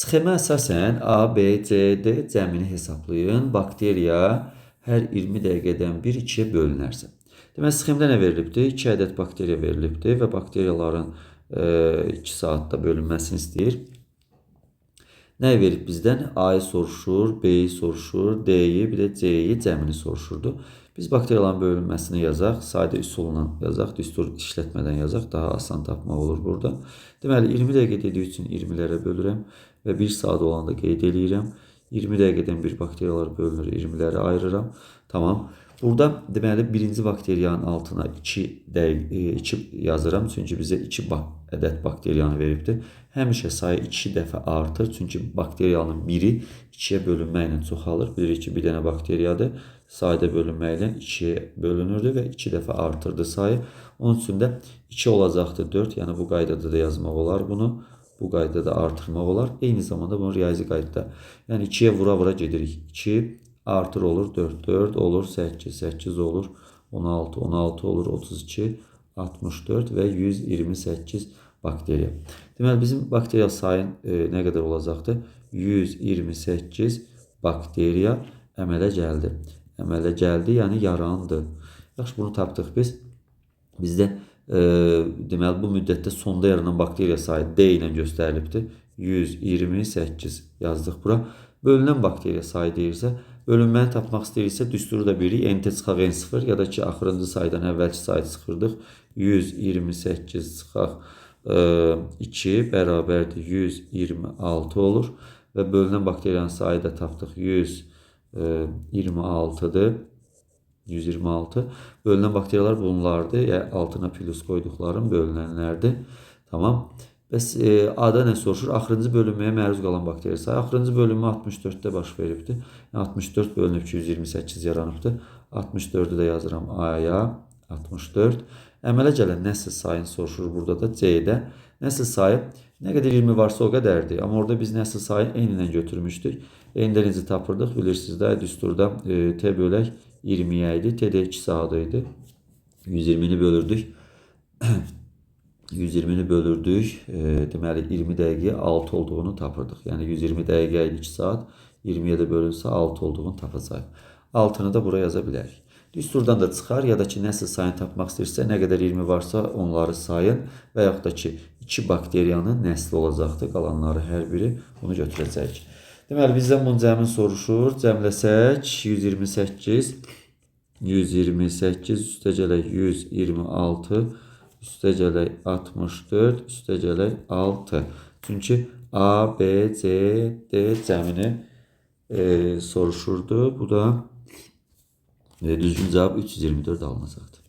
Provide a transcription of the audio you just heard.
Sxemə əsasən A, B, C, D cəmini hesablayın. Bakteriya hər 20 dəqiqədən bir 2-yə bölünərsə. Deməli, sxemdə nə verilibdir? 2 ədəd bakteriya verilibdir və bakteriyaların 2 saatda bölünməsini istəyir. Nə verib bizdən? A-yı soruşur, B-yi soruşur, D-yi, bir də C-yi cəmini soruşurdu. Biz bakteriyaların bölünməsini yazaq, sadə üsulla yazaq, düstur işlətmədən yazaq, daha asan tapmaq olur burada. Deməli, 20 dəqiqə dediyi üçün 20-lərə bölürəm və 1 saat olanda qeyd eləyirəm. 20 dəqiqədən bir bakteriyalar bölünür, 20-lərə ayırıram. Tamam. Burada deməli birinci bakteriyanın altına 2 dəqiqə 2 yazıram, çünki bizə 2 ədəd bakteriyanı veribdir. Həmişə sayı 2 dəfə artır, çünki bakteriyanın biri 2-yə bölünməklə çoxalır. Bilirik ki, bir dənə bakteriyadır. Sayda bölünməklə 2-yə bölünürdü və 2 dəfə artırdı sayı. Onun üçün də 2 olacaqdır 4. Yəni bu qaydada da yazmaq olar bunu. Bu qaydada da artırmaq olar. Eyni zamanda bunu riyazi qaydada. Yəni 2-yə vura-vura gedirik. 2 artır olur 4, 4 olur 8, 8 olur 16, 16 olur 32, 64 və 128 bakteriya. Deməli, bizim bakteriya sayın nə qədər olacaqdır? 128 bakteriya əmələ gəldi. Əmələ gəldi, yəni yarandı. Yaxşı, bunu tapdıq biz. Bizdə deməli, bu müddətdə sonda yaranan bakteriya sayı D ilə göstərilibdir. 128 yazdıq bura. Bölünən bakteriya sayı deyirsə, bölünməni tapmaq istəyirsə, düsturu da bilirik. NT çıxaq N0 ya da ki, axırıncı saydan əvvəlki sayı çıxırdıq. 128 çıxaq 2 bərabərdir 126 olur. Və bölünən bakteriyanın sayı da tapdıq 126-dır. 126. Bölünən bakteriyalar bunlardır. Yəni altına plus qoyduqlarım bölünənlərdir. Tamam. Bəs A-da nə soruşur? Axırıncı bölünməyə məruz qalan bakteriya sayı. Axırıncı bölünmə 64-də baş veribdir. Yəni 64 bölünüb ki, 128 yaranıbdır. 64-ü də yazıram A-ya. 64. Əmələ gələn nəsil sayını soruşur burada da C-də. Nəsil sayı nə qədər 20 varsa o qədərdir. Amma orada biz nəsil sayı N ilə götürmüşdük. N-də necə tapırdıq? Bilirsiniz də, düsturda T bölək 20-yə idi. T də 2 saat idi. 120-ni bölürdük. 120-ni bölürdük. Deməli 20 dəqiqəyə 6 olduğunu tapırdıq. Yəni 120 dəqiqə idi 2 saat. 20-yə də bölünsə 6 olduğunu tapacağıq. 6-nı da bura yaza bilərik. Düsturdan da çıxar ya da ki, nəsil sayını tapmaq istəyirsə, nə qədər 20 varsa onları sayın və yaxud da ki, 2 bakteriyanın nəsli olacaqdır. Qalanları hər biri bunu götürəcəyik. Deməli, bizdən bunun cəmini soruşur. Cəmləsək 128, 128 üstə gələk 126, üstə gələk 64, üstə gələk 6. Çünki A, B, C, D cəmini soruşurdu. Bu da düzgün cavab 324 alınacaqdır.